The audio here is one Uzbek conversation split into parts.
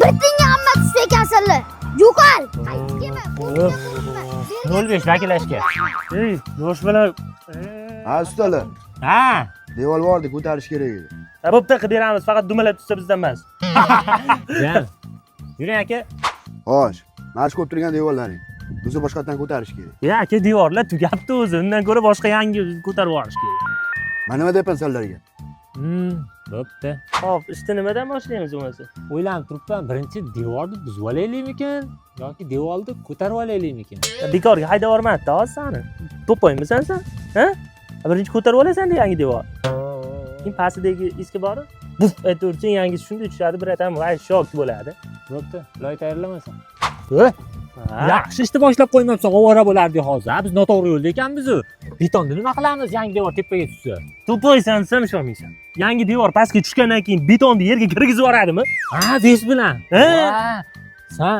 Bir tiyinga qimmat usta ekansizlar. Yo'qol. Qaytib kelma. 0,5 vakillashga. Ey, yosh bola. Ha, ustalar. Ha. Devor bordi, ko'tarish kerak edi. Ha, bo'pti, qilib beramiz, faqat dumalab tushsa bizdan emas. Jam. Yuring aka. Xo'sh, mana shu ko'rib turgan devorlaring. Bizni boshqatdan ko'tarish kerak. Ya aka, devorlar tugabdi o'zi. Undan ko'ra boshqa yangi ko'tarib yuborish kerak. Men nima deyapman sizlarga? Bo'pti. Xo'p, ishni nimadan boshlaymiz bo'lmasa? O'ylanib turibman, birinchi devorni buzib olaylikmikin yoki devorni ko'tarib olaylikmikin? Bekorga haydab yubormadi hozir sani. To'poymisan sen? Ha? Birinchi ko'tarib olasan yangi devor. Keyin pastidagi eski borib, buf aytaversang yangisi shunday tushadi, bir atam voy shok bo'ladi. Bo'pti, loy tayyorlamasan. Ha? Yaxshi ishni boshlab qo'ymabsan, ovora bo'lardik hozir. Ha, biz noto'g'ri yo'lda ekanmiz-u. Betonni nima qilamiz yangi devor tepaga tushsa? To'poysan desam ishonmaysan. Yangi devor pastga tushgandan keyin betonni yerga kirgizib yuboradimi? Ha, vес bilan. Ha? Ha, San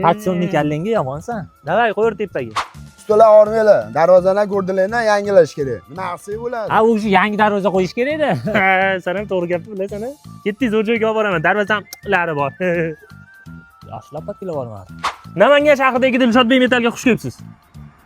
patsonni kallangga yomonsan. Davay qo'yir tepaga. Ustalar hormanglar. Darvozani ko'rdilardan yangilash kerak. Nima qilsak bo'ladi? Ha, o'sha yangi darvoza qo'yish kerak edi. Ha, sen ham to'g'ri gapni bilasan, ha? Ketdik, zo'r joyga olib boraman. Darvozamlari bor. Yaxshilab patkilab bormadi. Namangan shahridagi Dilshodbek Metalga xush kelibsiz.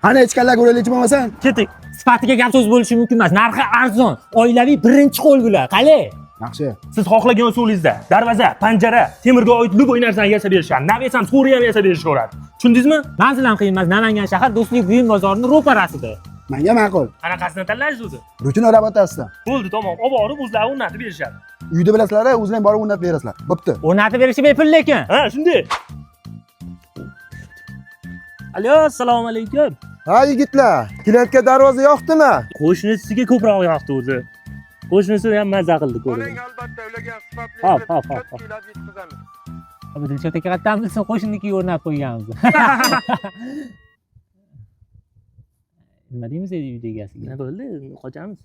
Qani ichkarilar ko'raylikchi bo'lmasan? Ketdik. Sifatiga gap so'z bo'lishi mumkin emas. Narxi arzon, oilaviy birinchi qo'l bular. Qalay? Yaxshi. Siz xohlagan usulingizda darvoza, panjara, temirga oid любой narsani yasab berishadi. Naves ham, so'ri ham yasab berishaveradi. Tushundingizmi? Manzil ham qiyin emas. Namangan shahar Do'stlik buyum bozorining ro'parasida. Menga ma'qul. Qanaqasini tanlaysiz o'zi? Ruchino rabotasida. Bo'ldi, tamom. Olib borib o'zlari o'rnatib berishadi. Uyda bilasizlar, o'zlaring borib o'rnatib berasizlar. Bo'pti. O'rnatib berishi bepul lekin. Ha, shunday. Alo, assalomu alaykum. Ha, yigitlar, klientga darvoza yoqdimi? Qo'shnisiga ko'proq yoqdi o'zi. Qo'shnisi ham maza qildi ko'rib. Albatta ularga sifatli Hop, hop, hop, hop. kuylab yetkazamiz. Abi Dilshod aka qayerdan bilsin qo'shninikiga o'rnatib qo'yganmiz. Nima deymiz endi uyda egasiga? Nima bo'ldi? Qochamiz.